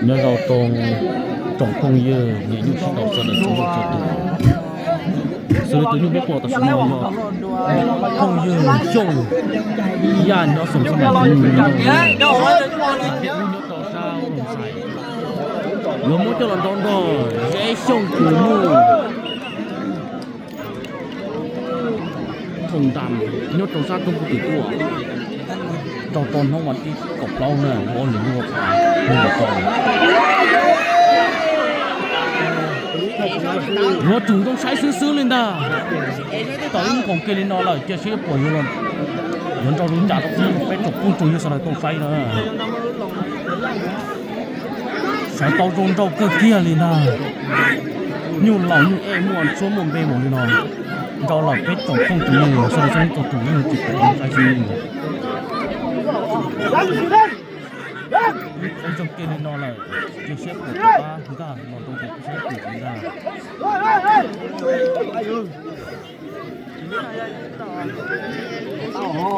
Nyob zoo rau tsoom phooj ywg niam nyuj sib ntaus txog ntawm txhua leej txhua tus. Xws li tus nyuj peb pom tam sim no yog phooj ywg Xyooj Yaj nyob Xoom Xab Nais, tus nyuj nyob rau sab Loos Xais, yuav muab coj los nrau nrog Zeb Xyooj tus nyuj Thoom Ntas nyob rau sab roob kub twm tuaj rau tau hnub vas thib kaum plaub na, ua li nyuaj qhov yuav tsum zoo saib xwb xwb li ntag. Tau ib nkoos kiag li no lawm cia seb puas yuav nrau zoo cas rau peb tsoom phooj tsoom ywg sawv daws tau saib na. Sawv tau zoo nrau kawg kiag li ntag. Nyuj laus nyuj ej muaj tshuab muaj npe npaum li no, nrau lawm peb tsoom phooj tsoom ywg sawv daws txhua leej txhua tus yeej tsis pom zoo saib xwb. Zoo kiag li no lawm, cia seb puas rov qab nkag los rau peb sab tim ntag.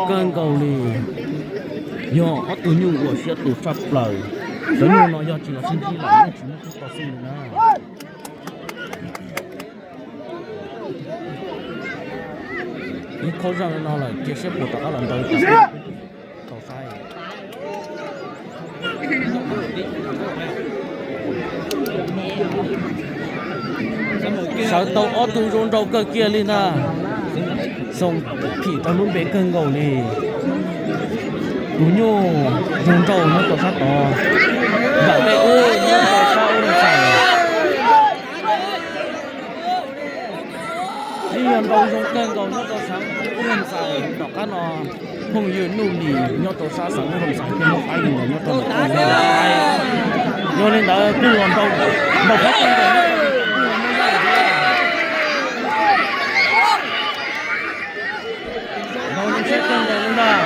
Kawg nkaus li, yog ob tug nyuj uas siab tus tshaj plaws. Cov nyuj no yog tsis los sib ntsib lawm yeej tsis muaj tub tau xwb li na. Ib khob zaj no lawm cia seb puas rov qab los nrau tau saib. Sawv tau ob tug zoo nrau kawg kiag li ntag. Xoom phim rau lub npe kawg nkaus li. Tus nyuj zoo nrau nyob rau sab tod, nram tej ub nyob rau sab ub Loos Xais. Ib yog nrau zoo kawg nkaus nyob rau sab ub Loos Xais, tom qab no phooj ywg Nuj Lis nyob rau sab xeev ub Loos Xais thiaj muab qaib li ntawd nyob rau ntawm phooj ywg qaib. Yog li ntawd kuj los nrau, nrau qab kawg nkaus nyob rau phooj ywg Nuj Lis thiab. Nrau zoo saib kawg nkaus li ntag.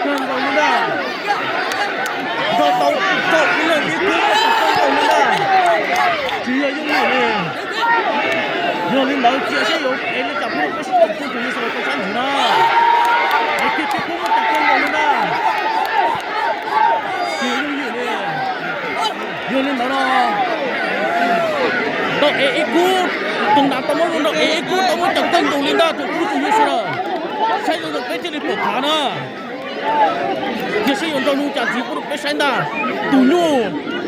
Kawg nkaus li ntag. Nrau tau, nrau ib leeg ib kub kawg nkaus li ntag. Tsis yog yooj yim li. Yog li ntawd cia seb yuav ev li cas pub rau peb sib koom phooj ywg sawv daws tau saib ntxiv na. Ev kiag peb kub muaj cov kawg nkaus li ntag. Tsis yog yooj yim li. Yog li ntawd no tau ev ib kub, tus ntav tau muab nrau ev ib kub tau muaj cov kawg nkaus li ntag tsoom phooj ywg sawv daws. Saib zoo zoo peb thiaj li pom phav na. Cia seb yuav nrau zoo cas ntxiv pub rau peb saib ntag. Tus nyuj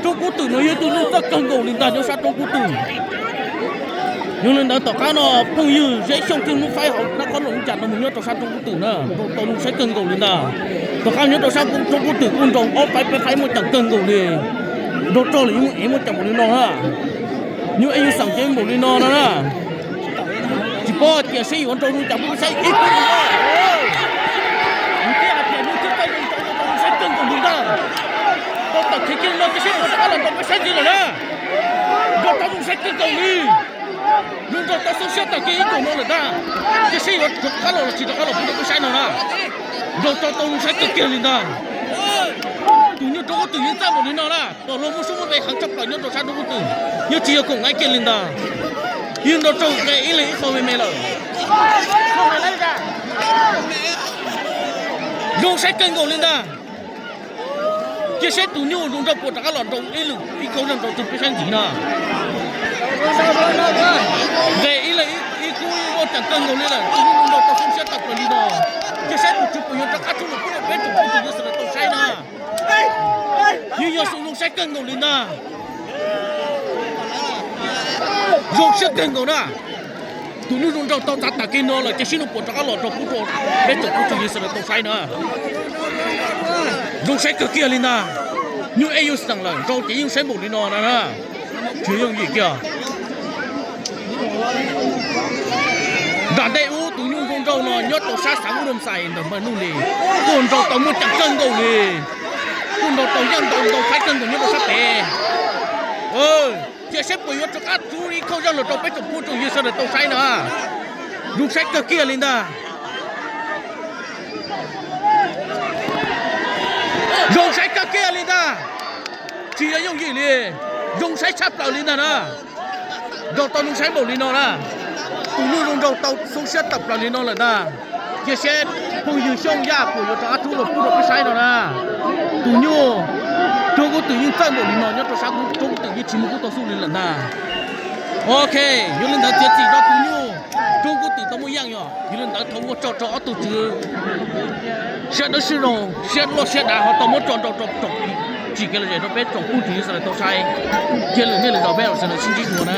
roob kub twm no yog tus nyuj txawj kawg nkaus li ntag nyob sab roob kub twm. Yog li ntawd tom qab no phooj ywg Zeb Xyooj thiaj muab faib hauv nab khob noom cas no mus nyob rau sab roob kub twm na, nrau tau zoo saib kawg nkaus li ntag. Tom qab nyob rau sab roob kub twm kuj nrau ob faib peb faib muaj cov kawg nkaus li. Nrau rog los yeej muaj ev muaj cov npaum li no na. Nyuj ej yug xeem ces npaum li no no na. Tsis paub tias seb yuav nrau zoo cas pub saib ib kub. Yus thiaj hais tias nyuj thiaj tau zoo nrau nrau zoo saib kawg nkaus li ntag. Tau tawm khiav kiag li no cia seb puas rov qab los nrau peb saib ntxiv lawm na. Nrau tau zoo saib kawg nkaus li. Zoo nrau tau xoob siab tag kiag ib koom no lawm ntag. Cia seb yuav rov qab los los tsis rov qab los pub rau peb saib no na. Nrau tau tau zoo saib kawg kiag li ntag. Tus nyuj roob kub twm yeej txawj npaum li no na, pom luag muaj suab muaj npe heev tshaj plaws nyob rau sab roob kub twm, yeej tsis yog koom nqaij kiag li ntag. Yeej nrau raug nqe ib leeg ib qho me me lawm. Zoo saib kawg nkaus li ntag. Cia saib tus nyuj zoo nrau puas rov qab los nrau ib lwm ib khau zaj nrau rau peb saib ntxiv na. Nqe ib leeg ib kub muaj cam kawg nkaus li lawm, tus nyuj zoo nrau tau xoob siab tag plaws li no. Cia saib tus tswv puas yuav rov qab tsuj los pub rau peb tsoom phooj ywg sawv daws tau saib na. Yeej yog xu zoo saib kawg nkaus li ntag. Zoo siab kawg nkaus na. Tus nyuj zoo nrau tau txav tas kiag no lawm, cia saib nws puas rov qab los rau pub rau peb tsoom phooj tsoom ywg sawv daws tau saib na. Zoo saib kawg kiag li ntag. Nyuj ej yug xeem lawm, nrau ces yeej saib npaum li no na. Tsis yooj yim kiag. Nram ntej ub tus nyuj zoo nrau no nyob rau sab xeev Ub Doos Xais ntawm npawg Nuj Lis, kuj nrau tau muaj cam kawg nkaus li. Kuj nrau tau yeej ntau ntau faib kawg nkaus nyob rau sab pem. Cia saib puas yuav rov qab tsuj ib khau zaj los rau peb tsoom phooj tsoom ywg sawv daws tau saib na. Zoo saib kawg kiag li ntag. Zoo saib kawg kiag li ntag. Tsis yog yooj yim li. Zoo saib tshaj plaws li ntag na. Nrau tau zoo saib npaum li no na. Tus nyuj zoo tau xoob siab tawm plaws li no lawm ntag. Cia seb phooj ywg Xyooj Yaj puas yuav rov qab rub los pub rau peb saib no na. Tus nyuj Roob Kub Twm yeej txawj npaum li no nyob rau sab Roob Kub Twm yeej tsis muaj kub tau xub li lawm ntag. Ok, yog li ntawd txiav txim rau tus nyuj Roob Kub Twm tau muaj yeej yog. Yog li ntawd thov ua tsaug rau ob tug tswv siab dawb siab zoo, siab loj siab dav ho tau muab tso nrau rau tsoom tsim kev lom zem rau peb tsoom phooj ywg sawv daws tau saib. Cia lwm niaj lwm zaus peb sawv daws sib ntsib dua na.